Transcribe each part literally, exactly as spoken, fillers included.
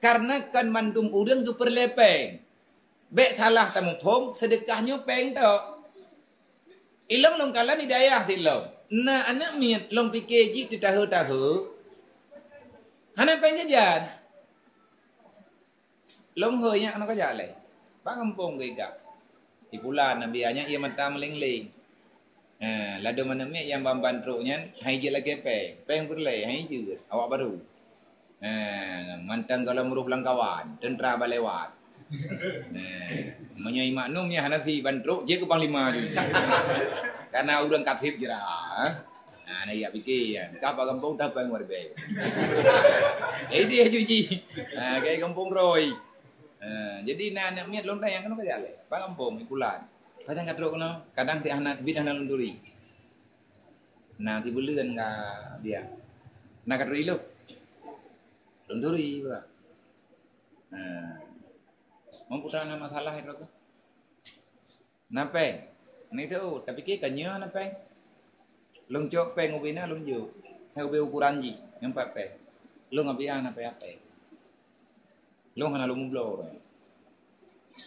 Karena kan mandum ureuëng geupeureulee péng. Bék salah tamuphom, seudeukah nyoe péng tok. Ilong lôn kalon di dayah ti lom. Na aneuëk miet lôn pike jih teutahe-tahe. Hana péng jajan. Lôn hôi nyak keunoe kajak lé. Bak gampông geuikat. Di pulan Nabi nyak ia mata meuleng-leng. Ha, ladôm aneuëk miet nyang ban-ban trok nyan, hai jeuet lagée péng. Péng peureulée, hai jeuet. Awak baru. Ha, mantong gohlom roh lam kawan, teuntra balewat. Ha, meunyoe imak num nyan hana si ban trok, jeuet keu panglima jih. Karena ureuëng kaseb jera. Ha, na yak pike nyan. Ka bak gampông dah péng warbe. Eh, dia juji. Ha, kai gampông roi. Ha, jadi na aneuëk miet lôn tanyong keunoe kajak lé. Bak gampông, di pulan. Kadang ka trok keunoe, kadang ti hana, bit hana lôn turi. Na ti buleuen ka dia. Na ka turi lôn. Lôn turi pula. Ha. Meuputra na masalah itu ke? Na péng. Ni tu, tapi ke kan nyoe na péng. Lôn cok péng ubena lôn jok. Hai ubé ukuran jih, nyang pat péng. Lôn abian na péng. Lôn hana lôn mubloe.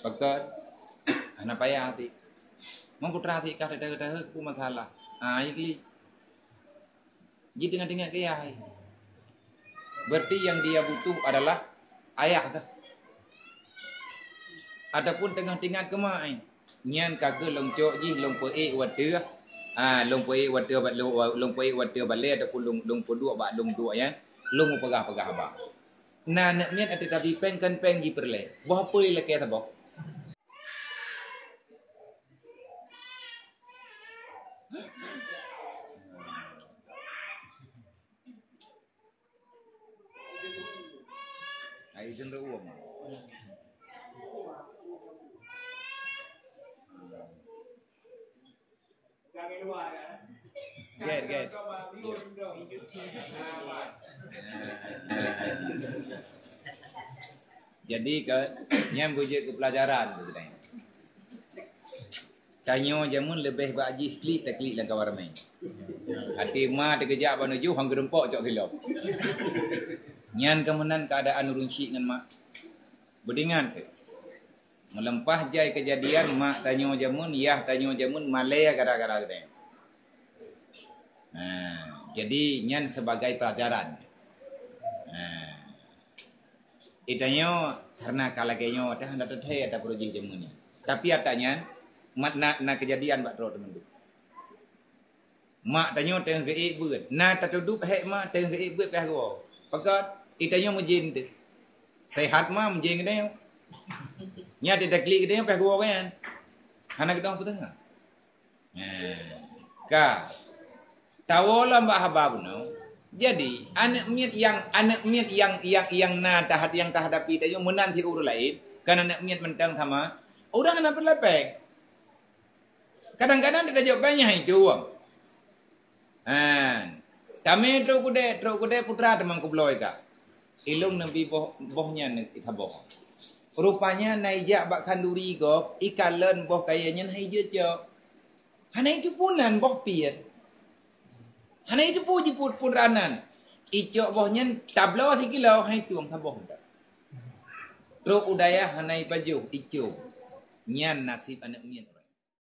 Pakat hana payah ti. Meuputra ti kah dah dah dah masalah. Ah, ini. Ji tengah-tengah ke yah. Berarti yang dia butuh adalah ayah kah? Ataupun tengah-tengah ke mak ai? Nyan ka keuh lôn cok jih lôn peuék watée. Ah, lôn peuék watée bat lôn, lôn peuék watée bat lé ataupun lôn, lôn peuduek bak lôn duek nyan. Lôn meupeugah-peugah bak. Na aneuëk miet ata tapi péng kan péng jih peureulée. Boh peue lakée saboh? Ai jenduk uang. Get, get. Jadi ke, nyan beujeuet keu pelajaran tu kita. Tanyoe jameun leubeh bak jih klik taklik lam kawan ramé. Até ma teukeujak bak nuju hang geureumpok cok silop. Nyan keuh meunan keuadaan ureuëng syik ngon mak. Beudingat keu. Meuleumpah jai keujadian mak tanyoe jameun, yah tanyoe jameun malée gara-gara geutanyoe. Nah, jadi nyan sebagai pelajaran. Nah, itanyoe karena ka lagée nyoe teuh hana teuthée ata peurujih jameun nyan. Tapi ata nyan mat na, na keujadian bak droe teumandum. Mak tanyoe teungoh geuék beuet. Na tatudub hék mak teungoh geuék beuet pih geuwoe. Pakat itanyoe meujén teuh. Sehat ma meujén geutanyoe. Nyan teutaklik geutanyoe pih geuwoe nyan. Hana geutanyoe peutengah. Nah, ka. Tawoe lom bak haba bunoe. Jadi, aneuëk miet nyang, aneuëk miet nyang, nyang, nyang na tahat, nyang tahadapi tanyoe meunan si ureuëng laén, kan aneuëk miet mantong sama, ureuëng hana peulapée. Kadang-kadang teutajok banyak itu. Han. Tamé trok kudée, trok kudée putra teuma kubloe ka. Ilong neubi boh, boh nyan saboh. Rupanya na ijak bak khanduri gob, ikalon boh kayée nyan hai jeuet cok. Hana iteupeue nan boh piet. Hana iteupeue jiput pun ranan. Icok boh nyan tabloe sikilo hai tueng saboh dak. Trok u dayah hana ipajoh, icok. Nyan naseb aneuëk miet.